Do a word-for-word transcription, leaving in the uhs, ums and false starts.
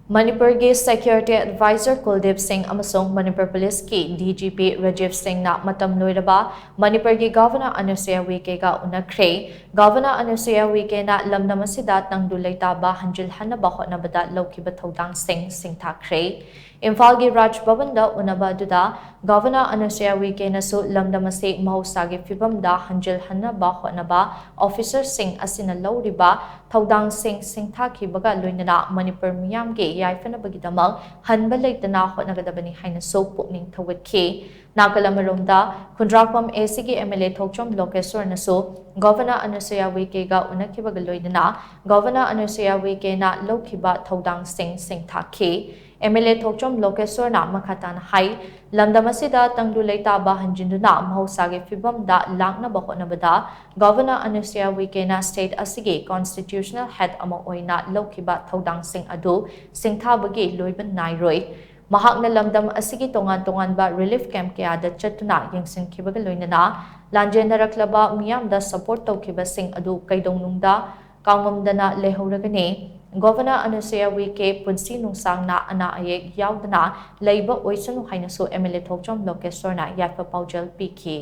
ꯃꯅꯤꯄꯨꯔꯒꯤ Security Advisor ꯀꯨꯜꯗꯤꯞ ꯁꯤꯡ ꯑꯃꯁꯨꯡ ꯃꯅꯤꯄꯨꯔ ꯄꯨꯂꯤꯁꯀꯤ D G P ꯔꯥꯖꯤꯕ ꯁꯤꯡꯅ ꯃꯇꯝ ꯂꯣꯏꯔꯕ ꯃꯅꯤꯄꯨꯔꯒꯤ ꯒꯚꯔꯅꯔ ꯑꯅꯨꯁꯨꯌꯥ ꯎꯏꯀꯦꯒ ꯎꯅꯈ꯭ꯔꯦ꯫ ꯒꯚꯔꯅꯔ ꯑꯅꯨꯁꯨꯌꯥ ꯎꯏꯀꯦꯅ ꯂꯝꯗꯝ ꯑꯁꯤꯗ ꯇꯪꯗꯨ ꯂꯩꯇꯥꯕ ꯍꯟꯖꯤꯜꯍꯟꯅꯕ ꯍꯣꯠꯅꯕꯗ ꯂꯧꯈꯤꯕ ꯊꯧꯗꯥꯡꯁꯤꯡ ꯁꯤꯡꯊꯥꯈ꯭ꯔꯦ꯫ ꯏꯝꯐꯥꯜꯒꯤ ꯔꯥꯖ ꯚꯕꯟꯗ ꯎꯅꯕ ꯑꯗꯨꯗ ꯒꯚꯔꯅꯔ ꯑꯅꯨꯁꯨꯌꯥ ꯎꯏꯀꯦꯅꯁꯨ ꯂꯝꯗꯝ ꯑꯁꯤ ꯃꯍꯧꯁꯥꯒꯤ ꯐꯤꯕꯝꯗ ꯍꯟꯖꯤꯜꯍꯟꯅꯕ ꯍꯣꯠꯅꯕ ꯑꯣꯐꯤꯁꯔꯁꯤꯡ ꯑꯁꯤꯅ ꯂꯧꯔꯤꯕ ꯊꯧꯗꯥꯡꯁꯤꯡ ꯁꯤꯡꯊꯥꯈꯤꯕꯒ ꯂꯣꯏꯅꯅ ꯃꯅꯤꯄꯨꯔ ꯃꯤꯌꯥꯝꯒꯤ ꯌꯥꯏꯐꯅꯕꯒꯤꯗꯃꯛ ꯍꯟꯕ ꯂꯩꯇꯅ ꯍꯣꯠꯅꯒꯗꯕꯅꯤ ꯍꯥꯏꯅꯁꯨ ꯄꯨꯛꯅꯤꯡ ꯊꯧꯒꯠꯈꯤ꯫ ꯅꯥꯀꯜ ꯑꯃꯔꯣꯝꯗ, ꯈꯨꯟꯗ꯭ꯔꯥꯛꯄꯝ A C ꯒꯤ M L A ꯊꯣꯛꯆꯣꯝ ꯂꯣꯀꯦꯁꯣꯔꯅꯁꯨ ꯒꯚꯔꯅꯔ ꯑꯅꯨꯁꯨꯌꯥ ꯎꯏꯀꯦꯒ ꯎꯅꯈꯤꯕꯒ ꯂꯣꯏꯅꯅ ꯒꯚꯔꯅꯔ ꯑꯅꯨꯁꯨꯌꯥ ꯎꯏꯀꯦꯅ ꯂꯧꯈꯤꯕ ꯊꯧꯗꯥꯡꯁꯤꯡ ꯁꯤꯡꯊꯥꯈꯤ꯫ M L A ꯊꯣꯛꯆꯣꯝ ꯂꯣꯀꯦꯁꯣꯔꯅ ꯃꯈꯥ ꯇꯥꯅ ꯍꯥꯏ, ꯂꯝꯗꯝ ꯑꯁꯤꯗ ꯇꯪꯗꯨ ꯂꯩꯇꯥꯕ ꯍꯟꯖꯤꯟꯗꯨꯅ ꯃꯍꯧꯁꯥꯒꯤ ꯐꯤꯕꯝꯗ ꯂꯥꯛꯅꯕ ꯍꯣꯠꯅꯕꯗ ꯒꯚꯔꯅꯔ ꯑꯅꯨꯁꯨꯌꯥ ꯎꯏꯀꯦꯅ state ꯑꯁꯤꯒꯤ constitutional head ꯑꯃ ꯑꯣꯏꯅ ꯂꯧꯈꯤꯕ ꯊꯧꯗꯥꯡꯁꯤꯡ ꯑꯗꯨ ꯁꯤꯡꯊꯥꯕꯒꯤ ꯂꯣꯏꯕ ꯅꯥꯏꯔꯣꯏ꯫ ꯃꯍꯥꯛꯅ ꯂꯝꯗꯝ ꯑꯁꯤꯒꯤ ꯇꯣꯉꯥꯟ ꯇꯣꯉꯥꯟꯕ relief camp ꯀꯌꯥꯗ ꯆꯠꯇꯨꯅ ꯌꯦꯡꯁꯤꯟꯈꯤꯕꯒ ꯂꯣꯏꯅꯅ ꯂꯥꯟꯖꯦꯟꯅꯔꯛꯂꯕ ꯃꯤꯌꯥꯝꯗ support ꯇꯧꯈꯤꯕꯁꯤꯡ ꯑꯗꯨ ꯀꯩꯗꯧꯅꯨꯡꯗ ꯀꯥꯎꯉꯝꯗꯅ ꯂꯩꯍꯧꯔꯒꯅꯤ꯫ ꯒꯚꯔꯅꯔ ꯑꯅꯨꯁꯨꯌꯥ ꯎꯏꯀꯦ ꯄꯨꯟꯁꯤ ꯅꯨꯡꯁꯥꯡꯅ ꯑꯅꯥ ꯑꯌꯦꯛ ꯌꯥꯎꯗꯅ ꯂꯩꯕ ꯑꯣꯏꯁꯅꯨ ꯍꯥꯏꯅꯁꯨ M L A ꯊꯣꯛꯆꯣꯝ ꯂꯣꯀꯦꯁꯣꯔꯅ ꯌꯥꯏꯐ ꯄꯥꯎꯖꯦꯜ ꯄꯤꯈꯤ꯫